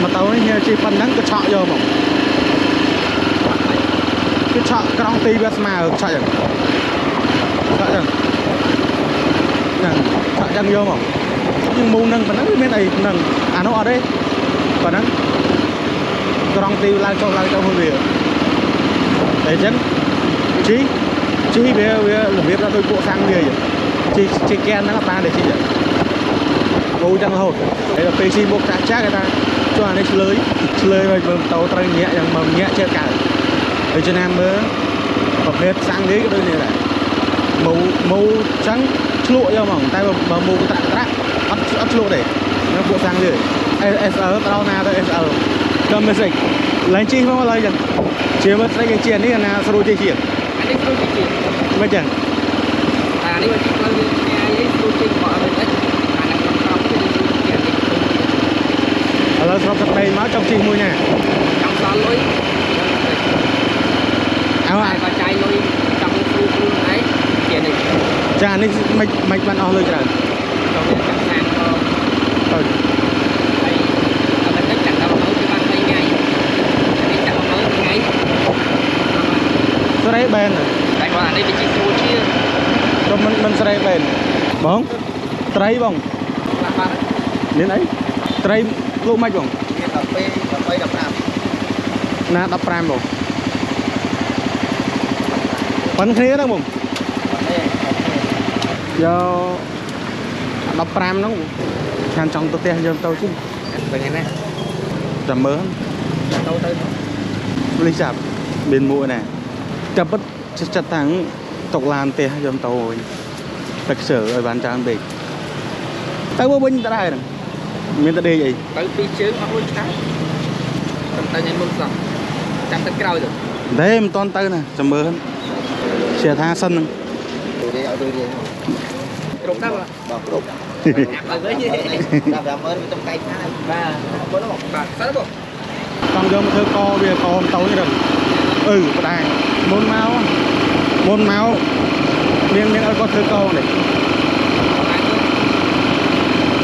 ម៉ូតូនេះជិះប៉ុណ្ណឹងក៏ឆក់យកមកគឺឆក់ក្រង់ទីវាស្មើឆក់ចឹងឆក់ចឹងហ្នឹងឆក់ចឹងយកមកយើងមូនឹងប៉ុណ្ណឹងវាមានអីហ្នឹងអានោះអត់ទេប៉ុណ្ណឹងក្រង់ទីឡើងចុះឡើងចុះមួយវាតែចឹងជីជីវាវារបៀបដល់ដូចពួកសាំងវាជីជីកែនហ្នឹងអត់បានទេជីមូចឹងរហូតហើយដល់ពេលជីមុខចាស់ចាស់គេថាចុះអានេះឆ្លើយឆ្លើយមកមើលម៉ូតូត្រូវញាក់យ៉ាងមកញាក់ចេះកើតដូច្នេះមើលប្រភេទសាំងនេះក៏ដូចនេះដែរមូមូចឹងឆ្លក់យកហ្មងតែបើមូត្រាក់ត្រាក់អត់អត់ឆ្លក់ទេនៅពួកសាំងនេះ SL ទៅដល់ណាទៅ SL ដល់មេសិកឡើងជិះមកឡើយចឹងជាមើលស្រីគេជានេះណាស្រួលជិះជាង អានេះស្រួលជិះជាង មិនចឹង អានេះបើជិះផ្លូវវាឆ្ងាយអីស្រួលជិះរបស់អត់អិចអានេះក្នុងក្រោមគឺស្រួលជាងនេះ ឥឡូវស្រុកទឹកដីមកចង់ជិះមួយណា ចង់សល់លុយ អើ តែបើចាយលុយចង់ស្រួលស្រួលឯងជានេះ ចានេះមិនមិនបានអស់លុយច្រើន ចង់វាចាក់សាំងក៏ ទៅ ហើយអត់តែចាក់ដល់10000គឺបាន3ថ្ងៃនេះចាក់10000ថ្ងៃ ស្រេបែន តែគាត់អានេះវាជិះស្រួលជាង ក៏មិនមិនស្រេបែនបងត្រីបង ខ្លះបាត់ មានអីត្រីលក់មិនបង មាន12 13 15 ណា15បងប៉ុនគ្នាហ្នឹងបងយក15ហ្នឹងខានចង់ទៅផ្ទះយកទៅជិះ វិញណា ចាំមើល ទៅទៅ លិះចាប់មានមួកណាចាប់ពិតចិត្តតាំងតុកឡានផ្ទះយកទៅវិញទឹកខ្ជិលឲ្យបានច្រើនពេកទៅមកវិញទៅដែរហ្នឹងមានតែដេកអី ទៅពីរជើងអស់លុយឆ្ងាយតែតែញ៉ាំមុនសោះចាំទឹកក្រោយទៅ ទេមិនតន់ទៅណាចាំមើលជឿថាសិនហ្នឹង ទៅឲ្យទៅរៀន គ្រប់ទៅ បាទគ្រប់ អាប់ឲ្យវិញ ដល់50000វាតំកែកខាយ បាទ អរគុណបង បាទសិនបង ចង់យកមកធ្វើកវាកម៉ូតូនេះរឹងអឺផ្ដាងមុនមកមុនមកមានមានឲ្យគាត់ធ្វើកនេះ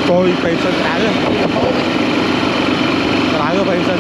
កយពេលសិនក្តៅក្តៅពេលសិន